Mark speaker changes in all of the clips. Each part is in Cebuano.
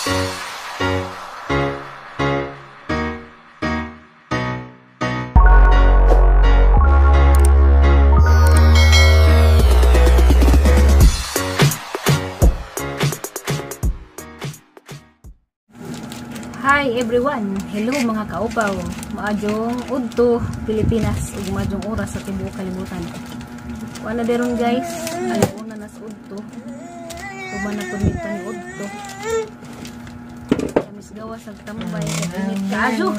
Speaker 1: Hi everyone! Hello mga kaupaw! Maadjong udto Pilipinas ug maadjong oras sa tibuok kalibutan. Kuan na deron guys, alauna na sa udto. Tuman na pud ni udto. Kamis gawas ag tambay kay init kaayo.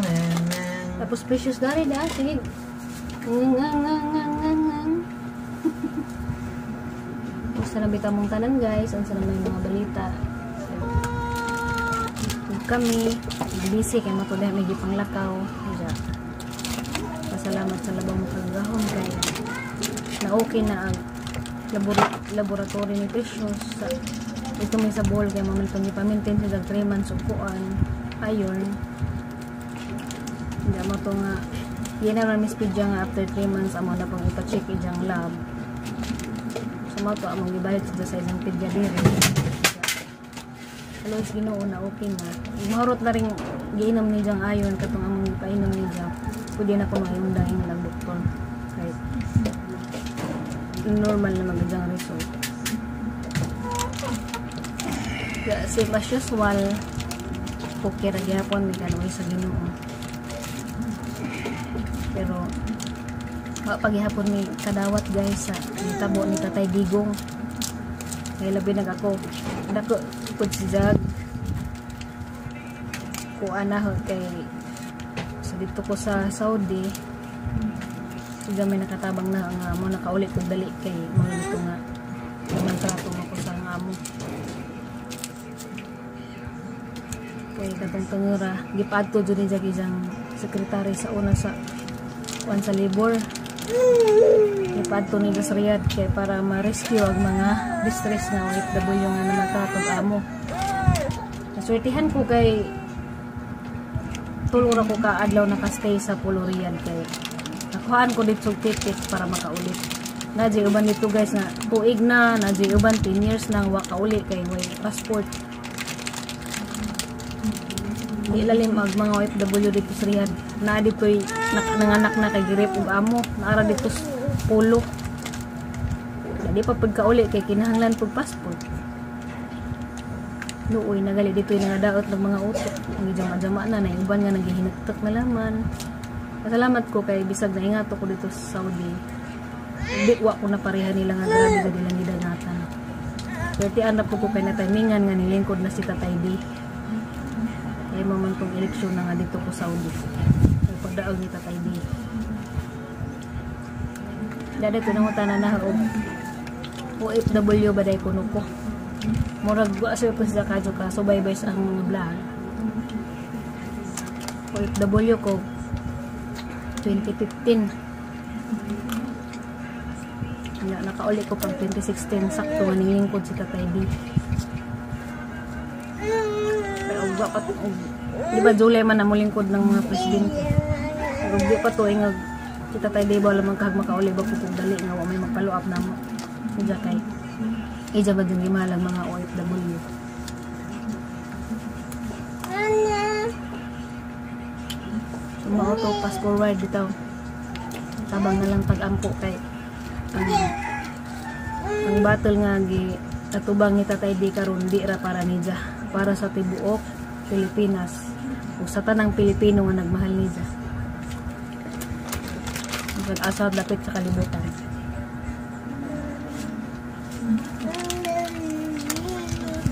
Speaker 1: Tapos Precious dari da sige. Basta na bitaw mong tanan guys, unsa na may mga balita. Kami busy kay mato dahil may gipanglakaw. Pasalamat sa labang makagahom kay na okay na ang laboratory ni Precious. Ito may sa Bohol kay maman itong ipamintin sa 3 months og kuan iron. Hindi mo to nga yan na miss Pidya nga after 3 months amo na pang ipa-check ijang lab. So mo to among gibalik sa isang Pidya diri. Alos Ginoo na okay na. Mahurot na rin giinom ni Jang ayon katong among ipainom ni Jang. Pwede na ko maayong dahil ng doktor. Kahit normal na mag-jang result. Same as usual, okay ra gyapon may kaluoy sa Ginoo. Pero wa paghihapon ni kadawat guys sa nitabo ni Tatay Digong. Kay labi nag ako dako pud si Jag kuan na kay sa dito ko sa Saudi siya may nakatabang na nga mo nakauli kog dali kay mo dito nga namantrato ako sa amo kay katong tangura gipadto jud ni Jag isang sekretary sa una sa kuan sa labor. Ipadto nila sa Riyadh kay para ma-rescue ang mga distress nga OFW nga namatratog amo. Naswertihan ko kay tulo ra ko ka adlaw nakastay sa Polo Riyadh kay nakuhaan ko dito ticket para makaulit. Nadjay uban dito guys na tuig na, nadjay uban 10 years nang wa kauli kay way passport. Di lalim ang mga OFW dito sa Riyadh. Na dito'y nanganak na kay girip og amo. Naara dito Polo. Di pa pagkauli kay kinahanglan pag passport. Luoy nagali dito'y nangadaot ng mga utok. Ang jama-jama na na uban nga naghihinagtak na laman. Pasalamat ko kay bisag na ingato ko dito sa Saudi. Di wa ko na pareha nila nga grabe sa nilang gidangatan. Swerte na po ko kay natimingan nga nilingkod na si Tatay D. Kaya man tong eleksyon na nga dito ko Saudi. Kay pagdaog ni Tatay D. Dada ko nangutana na og OFW ba day kuno ko. Murag wa sa ko sa kadyo ka subaybay sa ang mga vlog. OFW ko 2015. Wala, nakauli ko pag 2016 sakto nga nilingkod si Tatay D. Pero wa pa to, di ba July man na molingkod ng mga presidente. Pero di pa to ingag si Tatay D ba lamang kahag makauli ba kung dali nga wa may magpalo up namo. Ija kay ija ba dyan gimalag mga OFW. So mao to pass forward bitaw. Tabang na lang pag-ampo kay ang battle nga gi atubang ni Tatay D karon di ra para nija, para sa tibuok Pilipinas ug sa tanang Pilipino nga nagmahal nija. Asa dapit sa kalibutan.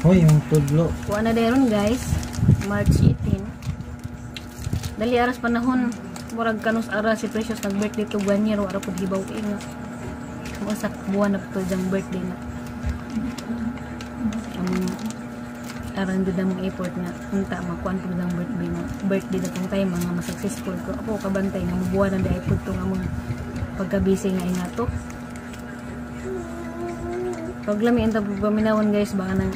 Speaker 2: Hoy, yung tudlo.
Speaker 1: Kuha na deron guys, March 18. Dali aras panahon, murag kanus ara si Precious nag-birthday to 1 year, ara pud hibaw inga. Usak buwan na to jang birthday na. Aran jud among effort nga unta makuan pud ang birthday na. Birthday na tong time nga mas successful ko. Ako kabantay nga mubuan na dai pud tong among pagkabisi nga ingato. Pag lami ang paminawan guys, baka nang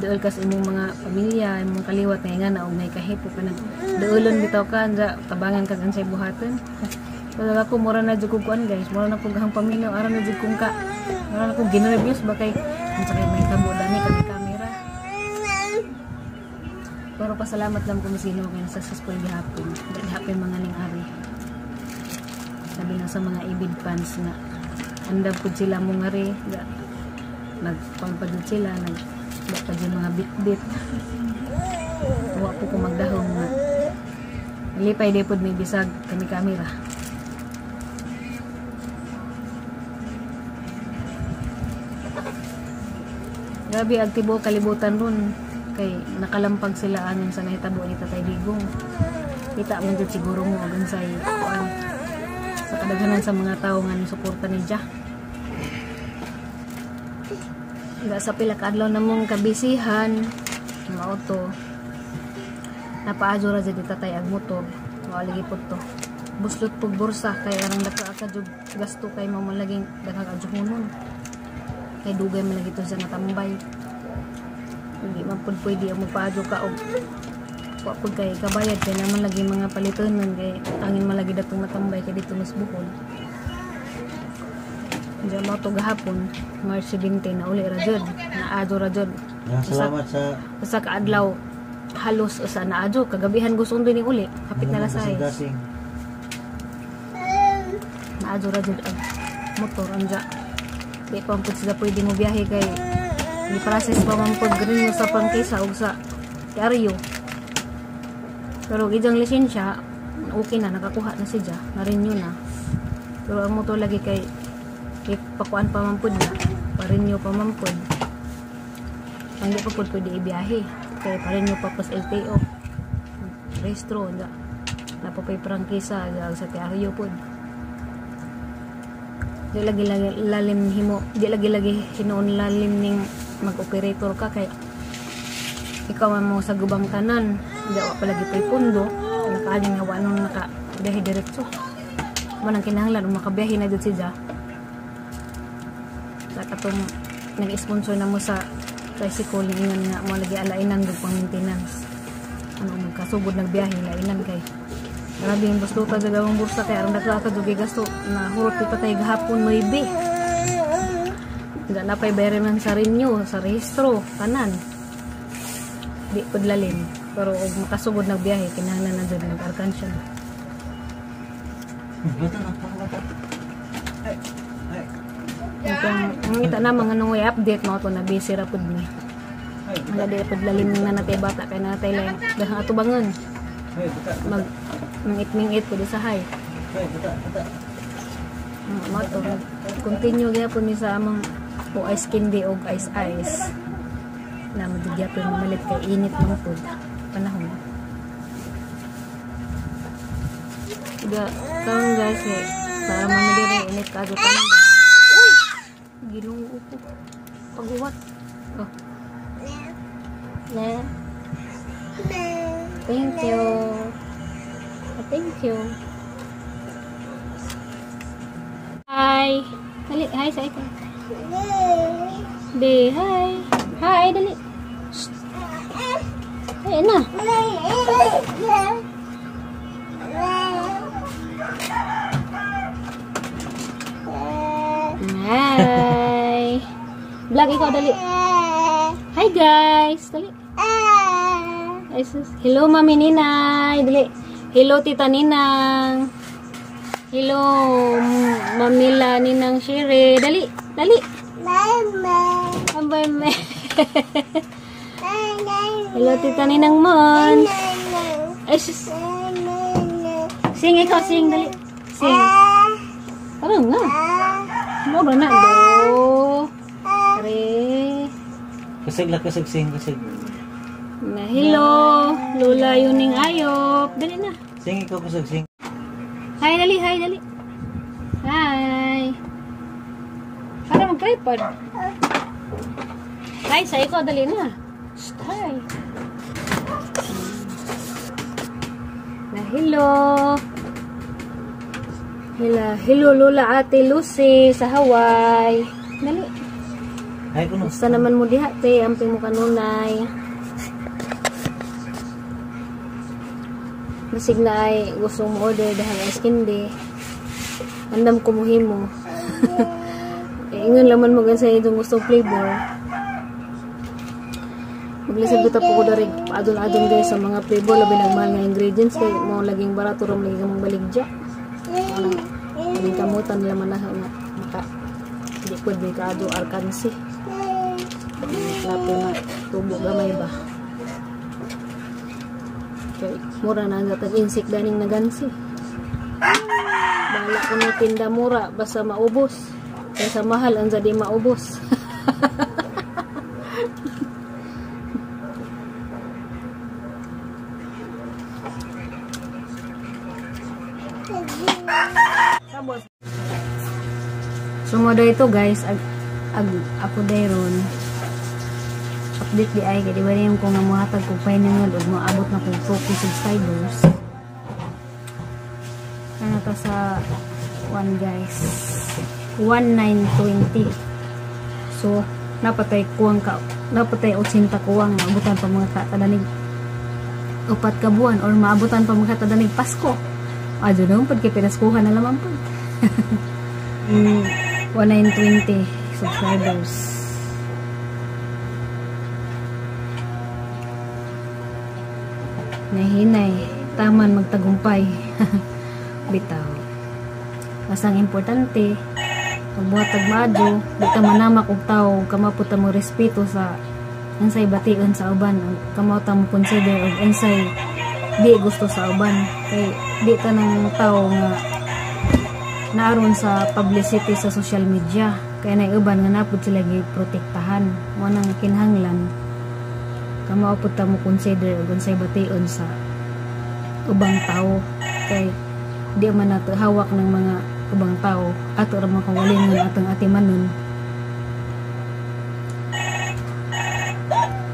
Speaker 1: duol kas imong mga pamilya, imong kaliwat nga ingana og naikahipo ka nang duolon bitaw ka, tabangan kag unsay buhaton. So ako mura na jud kog kuan guys, mura na kog ang paminaw, ara na jud kong ka, mura na kog ginervyos ba kay unsa kay may tabo dani kag kamera. Pero pasalamat lang kung sino kay successful gihapon. Gihapon mga ning ari. Sabi na sa mga ibid fans nga andam pud sila mo ngari, nagkuan pa jud sila, nag pa jud mga bit-bit. Wa po ko magdahom nga lipay di pud may bisag kami kamera. Grabe aktibo kalibutan ron kay nakalampag sila aning sa nahitabo ni Tatay Digong. Kita man jud siguro mo og unsay kuan sa kadaghanan sa mga tawo nga nisuporta ni Ja. Ga sa pila ka adlaw namong kabisihan mao to. Napaadyo ra jud ni Tatay ag motor. Mao lagi pud to. Buslot pug bursa kay arang dako ka jud gasto kay mao man laging daghang adyohonon. Kay dugay man lagi to siya natambay. Hindi man pud pwede ang magpaadyo ka og wa pud kay kabayad kay naman lagi mga palitonon kay angin man lagi datong matambay kay dito mas Bohol. Diyan mo to gahapon March 17 na uli ra jud, naadyo ra jud.
Speaker 2: Salamat sa
Speaker 1: Usa ka adlaw halos usa na adyo kagabihan gusto ni uli hapit na alas 6. Naadyo ra jud ang motor anja. Di pa pud sila pwede mo biyahe kay di process pa man pud green sa prangkisa ug sa Aryo. Pero ijang lisensya okay na, nakakuha na siya, na-renew na. Pero ang motor lagi kay pakuan pa man pud na, pa-renew pa man pud. Ang di pa pud pwede ibiyahe kay pa-renew pa pas LTO. Rehistro anja. Napapay prangkisa sa Aryo pud. Di lagi lalim himo, di lagi lagi hinuon lalim ning mag-operator ka kay ikaw man mo sa gubang tanan, di wa pa lagi pay pundo, nakaaging nga wa nung naka biyahe diretso. Man ang kinahanglan ug makabiyahe na jud siya. Sa katong nag-sponsor na mo sa tricycle ingon nga mo lagi alainan jud pang maintenance. Ano magkasugod nagbiyahe lainan kay grabe yung busluta sa gawang bursa kay aron dako ka jud gasto na hurot pa tay gahapon 9. Nga napay bayaran man sa renew, sa rehistro, tanan. Di pud lalim, pero og makasugod nagbiyahe kinahanglan na jud nag-arkansya. Ang kita na mga nung update mo to na busy ra pud ni. Wala di pud lalim na natay bata kay natay lang daghang atubangon. Mag mingit-mingit pud usahay. Mo to continue gyapon mi sa among o ice candy og ice ice. Na mo gyapon mamalit kay init man pud panahon. Ga karon guys eh, para mamili init kaadto tan. Uy! Ginoo ko. Paguwat. Oh. Ne. Thank you. Thank you. Hi. Dali, hi sa ikaw. Di, hi. Hi, dali. Shh. Ay, na. Hi. Vlog ikaw, dali. Hi, guys. Dali. Ay, sus. Hello, Mami Ninay. Dali. Hello, Tita Ninang. Hello, Mamila Ninang Shire. Dali, dali. Bye, bye. Hello, Tita Ninang Mon. Ay, sus. Sing, ikaw, sing. Dali. Sing. Parang nga. Mura na, do. Tre.
Speaker 2: Kasag lang, kasag, sing, kasag.
Speaker 1: Na, hello, Lola Yuning Ayop. Dali na.
Speaker 2: Sing, ikaw kasag, sing.
Speaker 1: Hi, dali, hi, dali. Hi. Para mag-tripod. Hi, sa ikaw, dali na. Shh, hi. Na, hello. Hello, hello, Lola Ate Lucy sa Hawaii. Dali.
Speaker 2: Hi, kuno.
Speaker 1: Gusto naman mo diha, te. Amping mo kanunay. Basig na ay gusto mo order dahil ice candy. Andam ko muhimo. Ingon laman mo sa itong gusto flavor. Maglisod bitaw po ko dari adon-adon guys sa mga flavor labi nagmahal nga ingredients kay mao laging barato ra lagi kamong baligya. Anang kaming kamutan nila man nga maka di pud may kaado arkansi. Lapo na tubo gamay ba. Kay mura na ang gatag insect daning nagansi. Bahala ko na tinda mura basta maubos. Kaysa mahal ang di maubos. So mo ito guys, ag ako dayron update di ay kay di ba ko nga mohatag kog final og moabot na kog 2K subscribers. Ano ta sa 1 guys, 1920. So napatay kuwang ka, napatay 80 kuwang maabutan pa mga katadanig 4 ka buwan or maabutan pa mga katadanig Pasko. Adyo naman pud kay pinaskuhan na lamang pud. 1920 subscribers. Nahinay, taman magtagumpay. Bitaw. Basta ang importante, magbuhat tag maadyo, di ta manamak og tawo, kamao ta mo respeto sa unsay bation sa uban, kamao ta mo consider og unsay di gusto sa uban. Kay di ta nang tawo nga naaron sa publicity sa social media, kaya na uban nga napud sila giprotektahan. Mo nang kinahanglan kamao pud ta mo consider og unsay bation sa ubang tawo, kay di man nato hawak ng mga ubang tao, ato ra man kawalingon atong atimanon.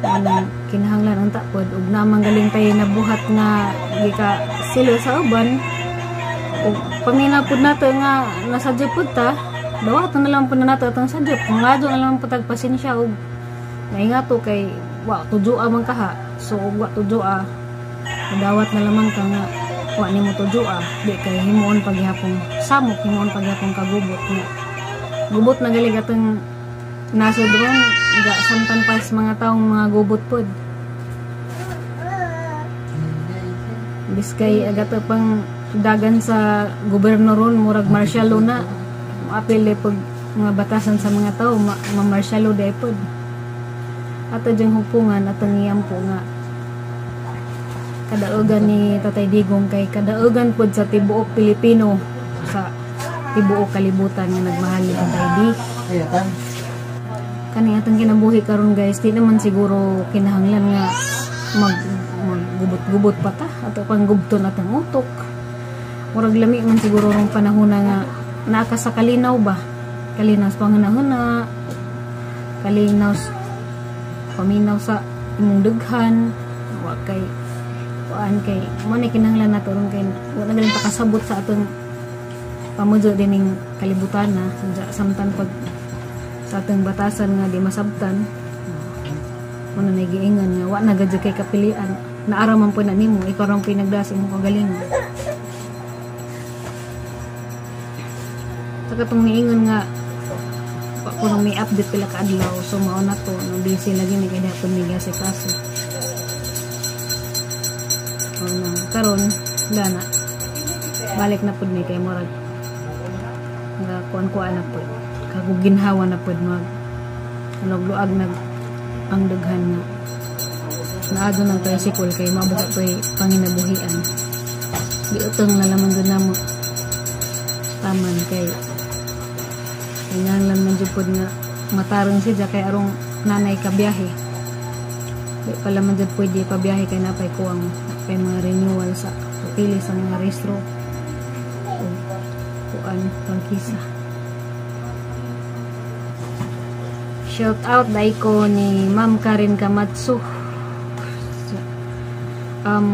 Speaker 1: Anang kinahanglan ang takod ug namang galing tayo nabuhat nga gika silo sa uban, ug paminaw pud nato nga nasadyo pud ta, dawaton na lang pud na nato atong sadyo, mangadyo na lang pud tag pasensya ug naingato kay wa tudua man kaha. So ug wa tudua, dawat na lamang ka nga wa nimo tudua, di kay himuon paghihapon samok, himuon paghihapon kagubot nga gubot na galig atong nasod ron ga samtan pa sa mga taong mga gubot pod. Biskay agato pang dagan sa gobyerno ron, murag martial law na apil pag mga batasan sa mga tao, ma-martial law day pod. Ato diyang hupungan atong iyampo nga kadaugan ni Tatay Digong, kay kadaugan pod sa tibuok Pilipino, sa tibuok kalibutan nga nagmahal ni Tatay D. Kani atong kinabuhi karon guys, di naman siguro kinahanglan nga maggubot-gubot pa ta ato pang gubton atong utok. Murag lami man siguro rong panahon na nga naa ka sa kalinaw ba, kalinaw sa panghunahuna, kalinaw sa paminaw sa imong dughan, wa kay kuan kay mo na kinahanglan nato ron kay wa na galing ta kasabot sa atong pamudyo dining kalibutan na samtang pag sa atong batasan nga di masabtan. Mo na nagiingon nga wa na gud kay kapilian, naara man po na nimo, ikaw ra man nagdas imong kagalingon. Sa katong niingon nga wa ko nang may update pila ka adlaw, so mao na to, no busy lagi mi kay dapon mi gasikaso. Oh, na karon wala na, balik na pud mi kay murag nga kuan-kuan na pud, kaguginhawa na pud, mag luag nag ang daghan nga naadto ng tricycle kay mabuhat toy panginabuhian. Giutong na lamang gud namo taman kay kinahanglan man jud pud nga matarong siya kay arong nanay ka biyahe. Di pala man jud pwede pabiyahe kay napay kuwang kay mga renewal sa pili sa mga rehistro o kuan prangkisa. Shout out dai ko ni Ma'am Karen Kamatsu.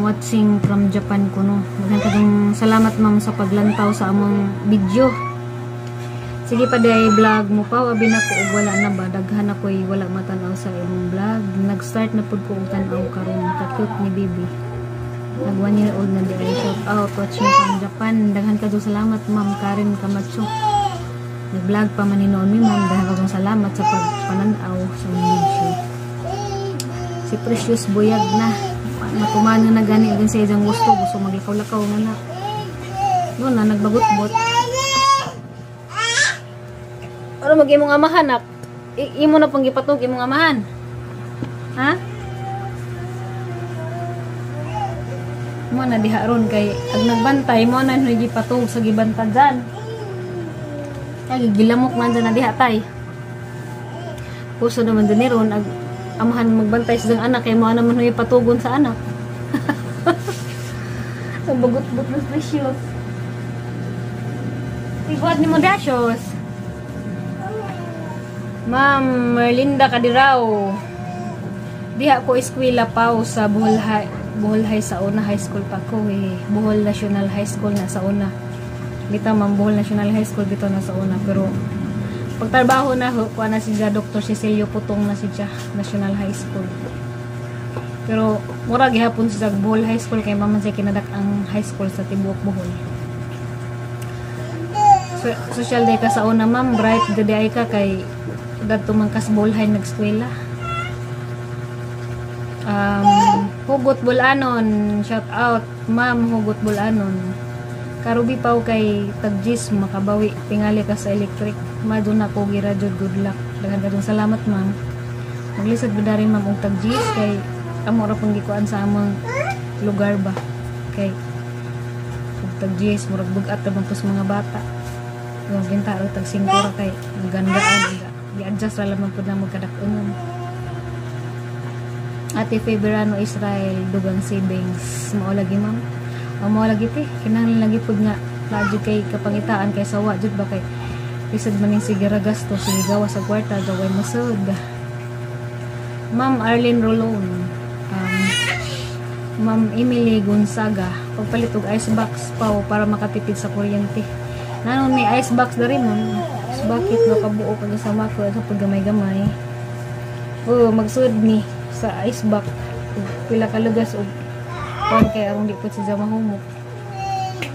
Speaker 1: Watching from Japan kuno. Magandang salamat ma'am sa paglantaw sa among video. Sige pa day vlog mo pa, abi na ko og wala na ba, daghan ako'y wala matanaw sa imong vlog. Nag-start na pud ko og tan-aw karon, ka-cute ni baby. Nag 1 year old na di ay. Shout out watching from Japan. Daghan ka salamat Ma'am Karen Camacho. Nag-vlog pa man hinuon mi ma'am, daghan ka salamat sa pagpanan-aw sa imong video. Si Precious buyag na. Matuman na gani din sa iyang gusto. Gusto maglakaw-lakaw nga na. Doon na, nagbagot-bot. Ano mag imong amahan, nak? Imo na pang gipatog imong amahan. Ha? Mo na diha ron kay ag nagbantay mo na gipatog sa gibantadyan. Ay gilamok man dyan na diha tay. Puso naman din ron ag amahan magbantay sa anak kay mo naman huy patugon sa anak. Sa bagot-bot ng Precious. Ibuhat ni mo Precious. Ma'am Merlinda Kadiraw. Diha ko eskwela pa sa Bohol High, Bohol High sa una, high school pa ko eh. Bohol National High School na sa una. Bitaw ma'am, Bohol National High School bitaw na sa una, pero pagtrabaho na ho, kuha na siya Dr. Cecilio Putong na siya National High School. Pero mura gihapon siya sa Bohol High School kay maman siya kinadak ang high school sa tibuok Bohol. So, social day ka sa una ma'am, bright day ka kay dadto man kas Bohol High nagskwela. Hugot Bulanon, shout out ma'am Hugot Bulanon. Karubi paw kay tagjis makabawi tingali ka sa electric. Maduna ko gira jud, good luck. Daghan kadtong salamat ma'am. Maglisod ba rin ma'am og tagjis kay amo ra pong gikuan sa among lugar ba. Kay og tagjis murag bug-at ra man sa mga bata. Yung binta ra tag 5 ra kay gandaan, gi-adjust ra lamang pud na magkadak-unon. Ate Febrano Israel, dugang savings. Mao lagi ma'am. O mao lagi te, kinahanglan lagi pud nga na jud kay kapangitaan kay sawa jud ba kay lisod man ning sige ra gasto, sige gawas sa kwarta gaway masud. Ma'am Arlene Rolon, Ma'am Emily Gonzaga, pagpalit og ice box paw para makatipid sa kuryente. Nanon may ice box diri ma'am. Ice bucket no kabuo kag sama ko sa paggamay-gamay. Oh, magsud ni sa ice box pila ka lugas og kuan kay aron di pud siya mahumok.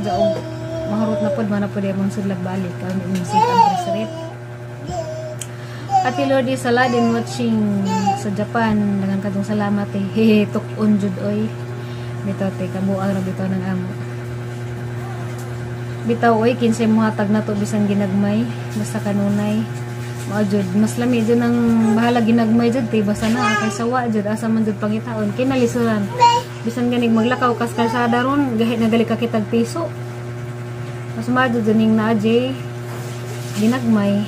Speaker 1: Jaog maharot na pud man na pud imong sudlag balik aron di mo ang presret. Ate Lordy Saladin watching sa Japan, daghang kadtong salamat eh. Hehe, tuk-on jud oy. Bitaw te kabuang ra bitaw ng amo. Bitaw oy kinsay mohatag nato bisan ginagmay basta kanunay. Mao jud mas lami jud ang bahala ginagmay jud te basta na kay sawa jud asa man jud pangitaon kinalisuran. Bisan ganig maglakaw kas kalsada ron gahit na gali ka kitag piso. Mas mao jud ning naa jay ginagmay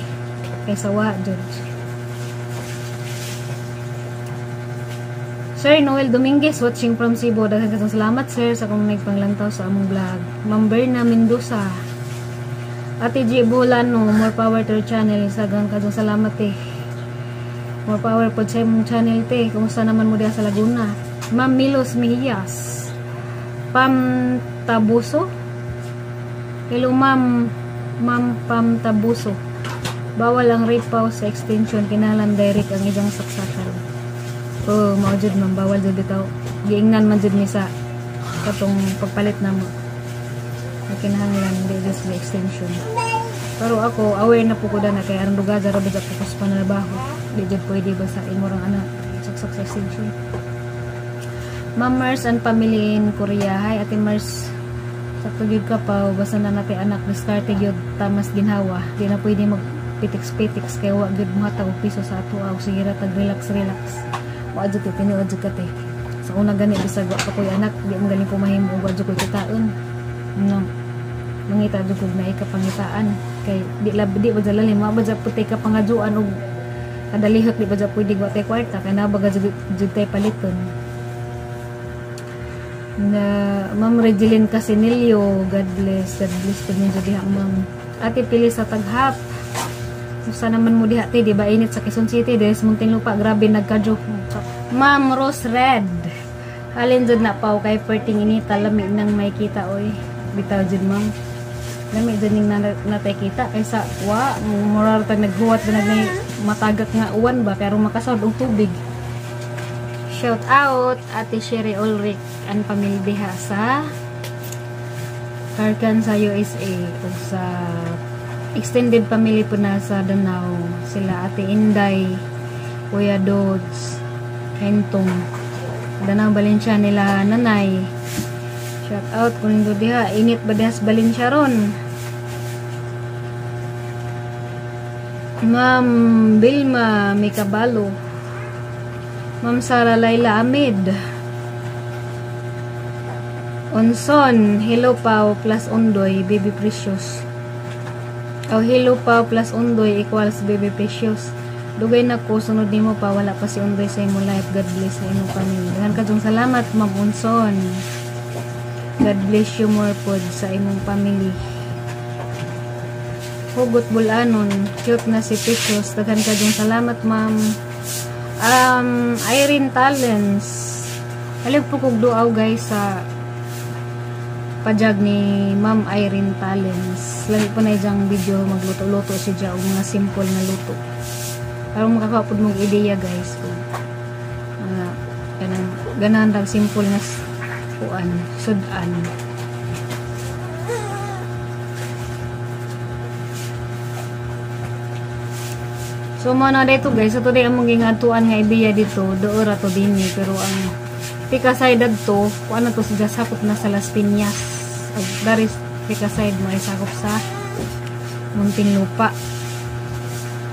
Speaker 1: kay sawa jud. Sir Noel Dominguez watching from Cebu, daghang kasang salamat sir sa kung nagpanglantaw sa among vlog. Ma'am Berna Mendoza, Ate G Bolano, more power to your channel. Sagang kadong salamat eh. More power po sa imong channel te. Kumusta naman mo diha sa Laguna? Ma'am Milos Mejias, Pam Tabuso. Hello ma'am, Ma'am Pam Tabuso. Bawal ang repaw sa extension, kinahanglan direct ang iyang saksakan. Oh, mao jud ma'am, bawal jud bitaw. Giingnan man jud ni sa katong pagpalit namo. Kinahanglan di jud sa extension. Pero ako aware na po ko na kay aron lugar ra ba jud ko sa pantrabaho. Di jud pwede ba sa imo rang ana saksak sa extension. Ma'am Mars and family in Korea. Hi Ate Mars. Sakto gyud ka pa basta na natay anak diskarte gyud tamas ginhawa. Di na pwede mag pitiks-pitiks kay wa gyud mohatag og piso sa ato. Aw sige ra tag relax relax. Wa jud tinuod jud ka te. Sa una gani bisag wa pa koy anak, di man galing ko mahimo og wa jud koy kitaon. No. Mangita jud kog naay kapangitaan kay di lab di ba jud lalim, wa ba jud putay kapangajuan og kadalihot di ba jud pwede wa tay kwarta kay naa ba jud jud tay paliton. Na Ma'am Regeline Casinillo, God bless pud ninyo diha ma'am. Ate Pili sa Taghap. Usa naman mo diha te, di ba init sa Quezon City, diri sa Muntinlupa, grabe nagka-joke. Ma'am Rose Red. Halin jud na paw kay perting inita lami nang may kita oy. Bitaw jud ma'am. Lami jud ning natay kita kaysa wa mura tag naghuwat na nay matagak nga uwan ba pero makasod og tubig. Shout out Ate Sherry Ulrich and pamilya diha sa Karkan sa USA ug sa extended family po na sa Danao sila Ate Inday, Kuya Dodds, Hentong. Danang Valencia nila nanay. Shout out kuning diha, init ba diha sa Valencia ron? Ma'am Vilma Mikabalo. Ma'am Sara Laila Ahmed. Onson, hello Pao plus Ondoy, baby precious. Oh, hello Pao plus Ondoy equals baby precious. Dugay na ko, sunod nimo pa, wala pa si Ondoy sa imong life. God bless sa imong family. Daghan kadtong salamat, Ma'am Onson. God bless you more pod sa imong family. Hugot Bulanon, cute na si Precious. Daghan kadtong salamat, ma'am. Irene Talents. Alip po kog duaw guys sa pajag ni Ma'am Irene Talents. Lagi po na ijang video magluto-luto si siya og mga simple na luto. Aron makakuha pud mong ideya guys. Kung kanang ganahan rag simple nga kuan, sudan. So mo na dito guys, so today among gingadtuan nga ideya dito, doora to dinhi, pero ang pika side adto, kuan na to siya sakop na sa Las Piñas. Ag dari pika side mo ay sakop sa Muntinlupa.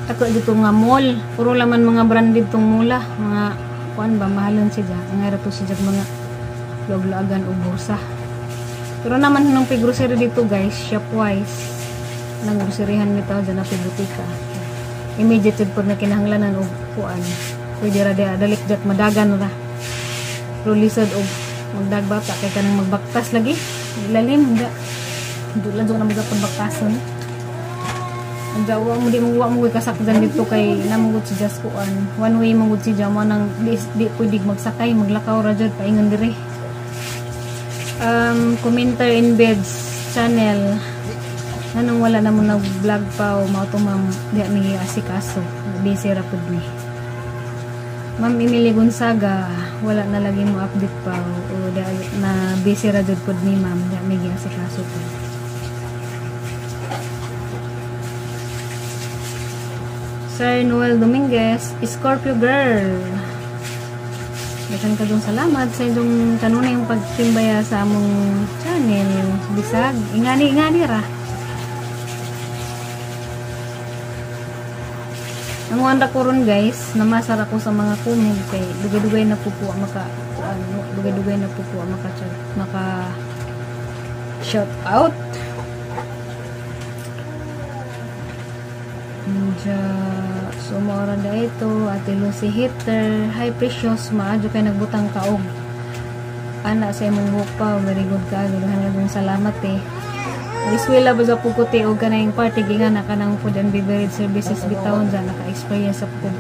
Speaker 1: Ako dito nga mall, puro laman mga branded tong mula, mga kuan ba mahalon siya, ang era to siya mga log-logan o bursa. Pero naman nung grocery dito guys, shopwise nang groceryhan nito dyan na butika. Immediate po na kinahanglanan og kuan. Pwede ra diha dalik jat madagan ra. Pero lisod og magdagbata kay kanang magbaktas lagi. Lalim da. Dula jud na magpagbaktason. Ang wa mo di mo wa mo kasakdan dito kay namugod si Jas kuan. One way mangud si mo nang di pwede magsakay, maglakaw ra jud paingon dire. Commenter in Beds channel. Anong wala na mo nag-vlog pa o mao to ma'am, di mi asikaso. Busy ra pud mi. Ma'am Emily Gonzaga, wala na lagi mo update pa o di, na busy ra jud pud ni ma'am, di mi asikaso pud. Sir Noel Dominguez, Scorpio Girl. Daghan ka dong salamat sa inyong kanunay yung pagtimbaya sa among channel. Bisag, ingani-ingani ra. Ang wanda ko ron guys, namasar ako sa mga comment kay dugay-dugay na po po maka ano, dugay-dugay na po po maka maka shout out. Nja, so maora na ito, Ate Lucy Hitter. Hi Precious, maadyo kay nagbutang kaog. Ana sa imong buhok pa, very good ka. Daghan salamat eh. Iswila ba sa pukuti o kanang party ginga na kanang food and beverage services bitawon dyan naka-experience sa pug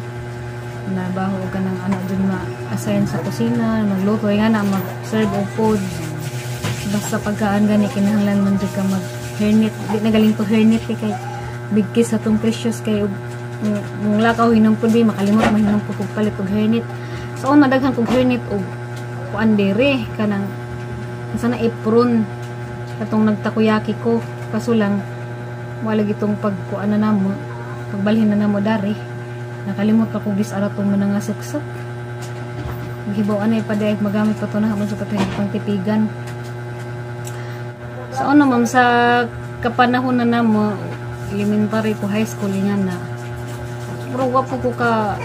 Speaker 1: na baho o kanang ano dyan ma-assign sa kusina, magluto nga na mag-serve og food. Basta pagkaan gani kinahanglan man jud ka mag-hairnet, di na galing to hairnet eh, kay big kiss atong Precious kay mong lakaw hinom pud bi makalimot mahinom pud kog palit og hairnet. So una daghan kog hairnet og kuan dere kanang sana apron katong nagtakoyaki ko, kaso lang wala gitong pagkuan na namo, pagbalhin na namo dari nakalimot ako gisara tong mga suksok. Gibaw anay pa dai magamit pa to na hamon sa patay pangtipigan. Sa ano ma'am, sa kapanahon na namo elementary ko, high school nga na, pero wa po ko ka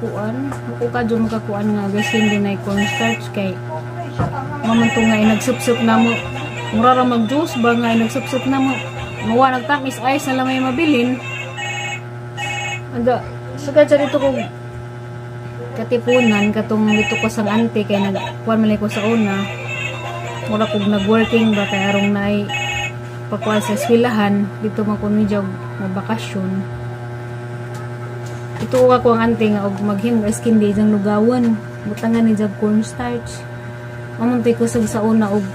Speaker 1: kuan, ko ka jud makakuan nga guys hindi na cornstarch kay mamanto nga inagsup-sup na mo. Mura ra mag-juice ba nga inagsup-sup na mo. Mawa nagtamis ice na lang may mabilin. Anda, sugad sa dito kong katipunan katong dito ko sang ante kay nagkuan man ko sa una. Mura kog nag-working ba kay arong naay pakuan sa eskwelahan dito man ko medyo mabakasyon. Ito ko ako ang ante nga og maghimo ice candy jang lugawan. Butangan ni jag cornstarch. Mamuntay ko sa una og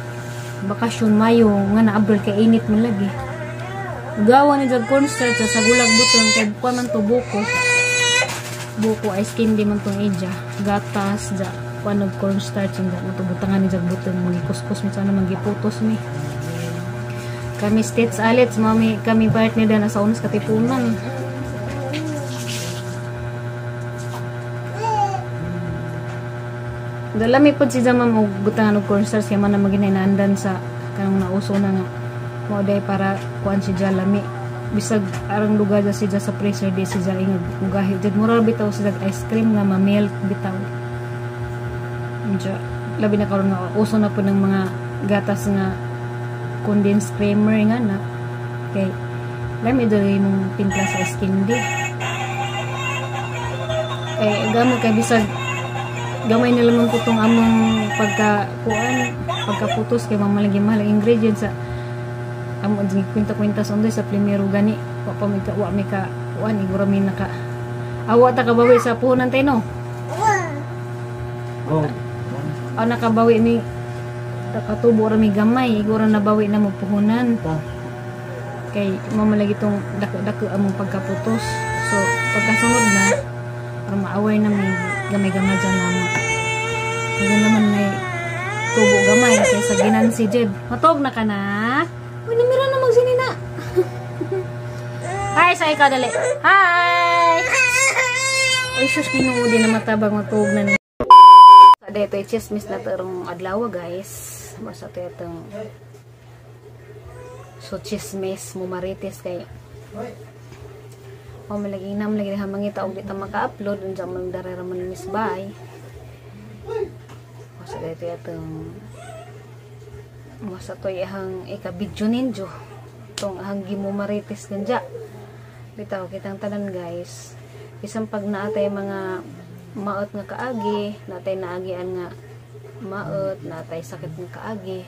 Speaker 1: bakasyon Mayo nga na Abril kay init man lagi. Lugawan ni jag cornstarch sa gulag buton kay kuan man to buko. Buko ice candy man tong ija, gatas ja kuan og cornstarch nga mo to butangan ni jag buton magikuskus mi sana magiputos mi. Kami States Alets, mami kami partner na sa unas Katipunan. Lami pod si ma'am og butangan og cornstarch kay man na maginainandan sa kanang nauso na nga mao day para kuan si lami. Bisag arang lugar si sa freezer, di si ingag mugahi jud, mura bitaw si ice cream nga ma-melt bitaw. Medyo labi na karon nga uso na po ng mga gatas nga condensed creamer nga na kay lami daw imong timpla sa ice candy. Eh gamo kay bisag gamay na lamang po itong among pagka kuan, pagkaputos, kay mamalagi mahal ang ingredients sa amo. Kwenta-kwenta sa undoy sa primero gani wa pa mi ka, wa mi ka kuan, iguro mi naka awa ta kabawi sa puhunan tayo, no?
Speaker 2: Oh.
Speaker 1: O nakabawi mi, nakatubo ra mi gamay, iguro nabawi na mo puhunan kay mamalagi itong dako-dako among pagkaputos. So pagkasunod na para maaway na may gamay-gamay dyan mama. Hanggang naman may tubo gamay kaysa ginansi Jed. Matog na ka na? Uy, namira na magsinina. Hi, sa ikaw dali. Hi! Uy, sus, Ginoo, di na matabang matug na ni. Sa dito, chismis na tarong adlaw, guys. Basta ito itong so chismis mo marites kay o malagi na malagi na mangita og di ta maka-upload, unsa man dara ra man miss bay. O sa dito itong masa to ihang ika-video ninyo tong ahang gimo marites ganja bitaw kitang tanan, guys. Isang pag naatay mga maot nga kaagi, naatay naagian nga maot, naatay sakit nga kaagi,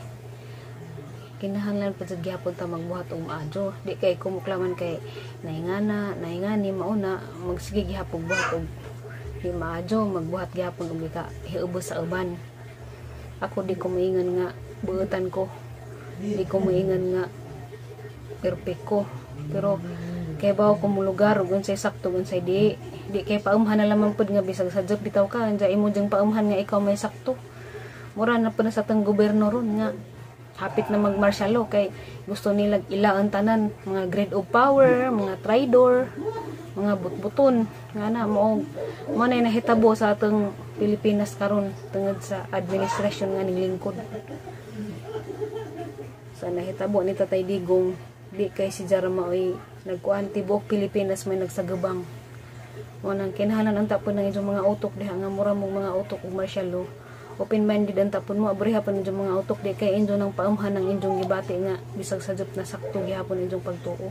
Speaker 1: kinahanglan pa jud gihapon ta magbuhat og maadyo. Di kay kumuklaman kay naingana naingani mauna magsige gihapon buhat og di maadyo, magbuhat gihapon og ika hiubos sa uban. Ako, di ko moingon nga buutan ko, di ko moingon nga perfect ko, pero kay bawo ko molugar ug unsay sakto ug unsay di. Di kay paumhan na lamang pud nga bisag sa job bitaw ka anja imo jang paumhan nga ikaw may sakto. Mura na pud na sa tang gobyerno ron nga hapit na mag martial law kay gusto nila ilaan tanan mga grade of power, mga traidor, mga butbuton nga na mo. Mo na nahitabo sa atong Pilipinas karon tungod sa administrasyon nga niglingkod sa nahitabo ni Tatay Digong. Di kay si Jarama oy nagkuan, tibuok Pilipinas may nagsagabang. Mo nang kinahanglan ang tapon ng inyong mga utok diha nga mura mong mga utok ug martial law. Open minded ang tapon mo, abriha pa inyong mga utok. Di kay inyo nang paumhan ang inyong gibati nga bisag sa na sakto gihapon inyong pagtuo.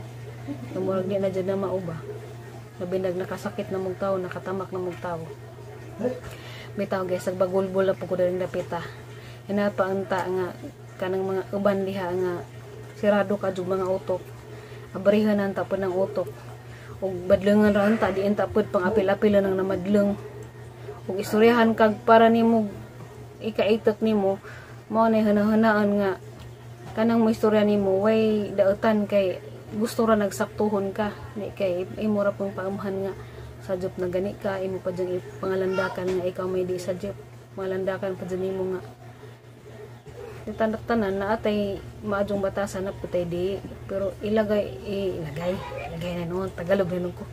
Speaker 1: Nga murag di na dyan na mauba. Labi nag nakasakit na mong tao, nakatamak na mong tao. Bitaw guys, nagbagulbol na po ko daling dapita. Ina pa anta nga kanang mga uban diha nga sirado ka jud mga utok. Abrihan ang tapon ng utok. Ug badlungan ra unta, di enta pud pang apil-apil nang namadlong. Ug istoryahan kag para nimo ikaitok nimo, mao na hunahunaan nga kanang mo istorya nimo way daotan kay gusto ra nagsaktuhon ka. Di kay imo ra pong paamhan nga sa job na gani ka, imo pa diyang ipangalandakan nga ikaw may di sa job. Malandakan pa dyan nimo nga di tanan na atay maadjong batasan na putay di, pero ilagay, ilagay, ilagay na noon Tagalog na noon ko,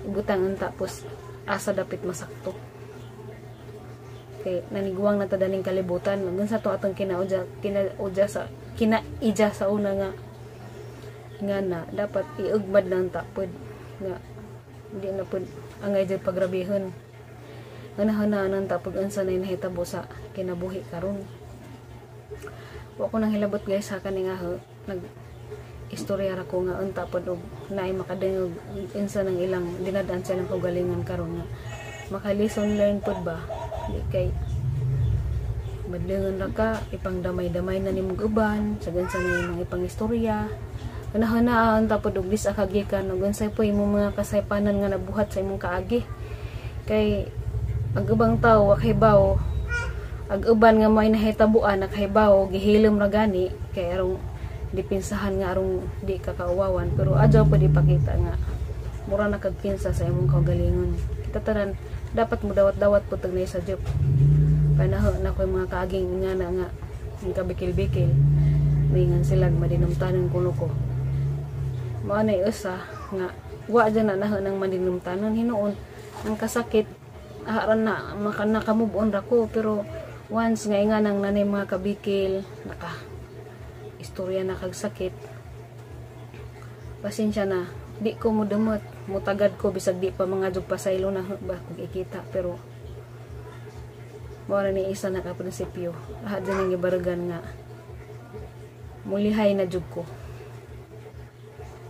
Speaker 1: ibutang ang tapos asa dapit masakto kay naniguang na tadaning kalibutan hanggang sa to atong kinaudya, kinaudya sa kinaidya sa una nga nga na dapat iugmad lang tapod nga hindi na pud angay jud pagrabihon nga nahanaan ang tapod unsa na nahitabo sa kinabuhi karon. Wa ko nang hilabot, guys, sa kani nga nag istorya ra ko nga unta pod og naay makadungog unsa nang ilang dinadaan sa ilang kaugalingon karon nga maka lesson learn pod ba. Di kay madlungan ra ka, ipangdamay-damay na nimong uban sa gansa na imong ipangistorya. Kanahunaan ta pod og dis kagikan ug unsay po imong mga kasaypanan nga nabuhat sa imong kaagi kay ang ubang tao wa kahibaw, ag uban nga may nahitabuan nakahibaw, gihilom ra gani kay arong dipinsahan nga arong di ka kauwawan. Pero adyaw pud ipakita nga mura na kag kinsa sa imong kaugalingon. Kita tanan dapat mo dawat-dawat pud tag sa jeep panaho na ko mga kaaging nga na nga ang kabikil-bikil mingan sila madinumtanon kuno ko. Mao na usa nga wa dyan na naho ng madinumtanon. Hinuon ang kasakit aran na maka nakamove on ra ko, pero Once nga inga nang nanay, mga kabikil, naka istorya na kag sakit, pasensya na, di ko mo damot, mutagad ko bisag di pa mga jug pasaylo na ba kung ikita, pero mao ra ni isa na ka prinsipyo aha dyan ang gibaragan nga mulihay na jug ko,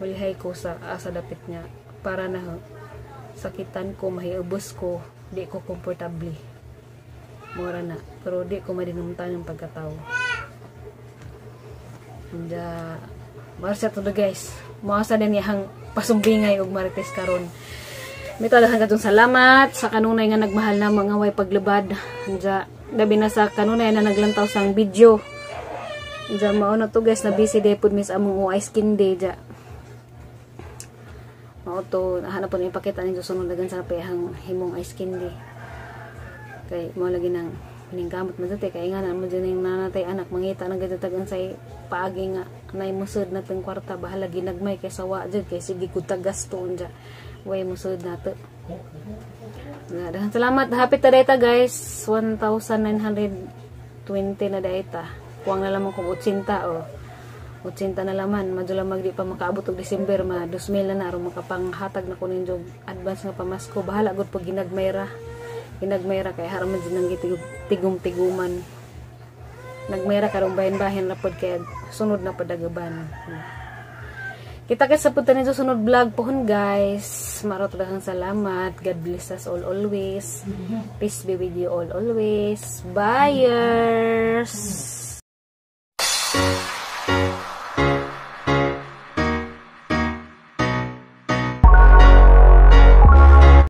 Speaker 1: mulihay ko sa asa dapit nga para na sakitan ko, mahiubos ko, di ko komportable, mura na, pero di ko madinumtan yung pagkatao. And Marsa to, guys. Moasa din iyang pasumbingay og marites karon. May daghan katong salamat sa kanunay nga nagmahal na mga way paglubad. Anja, labi na sa kanunay na naglantaw sang video. Anja, mao na to, guys, na busy day pud mis among ice candy ja. Mao to, hanap po na ipakita ninyo sunod dagan sa payahang himong ice candy. Kay mo lagi nang paningkamot mo dati kay nga na mo dyan yung nanatay anak mangita na gud tagan say paagi nga nay musud na teng kwarta, bahala ginagmay kay sawa jud kay sige gud tagasto unja way musud nato na. Daghang salamat, hapit ta data, guys, 1920 na data, kuwang na lamang kung 80 oh 80 na laman. Madyo lamang di pa makaabot og December, ma 2,000 na na aron makapanghatag na ko ninyo advance nga pamasko. Bahala gud pag ginagmay ra, ginagmay ra kay haraman jud nang gitigom-tiguman, nagmay ra karong bahin-bahin ra pod kay sunod na padagaban. Kita kay sa punta ninyo sunod vlog pohon, guys. Marot daghang salamat. God bless us all always. Peace be with you all always. Buyers.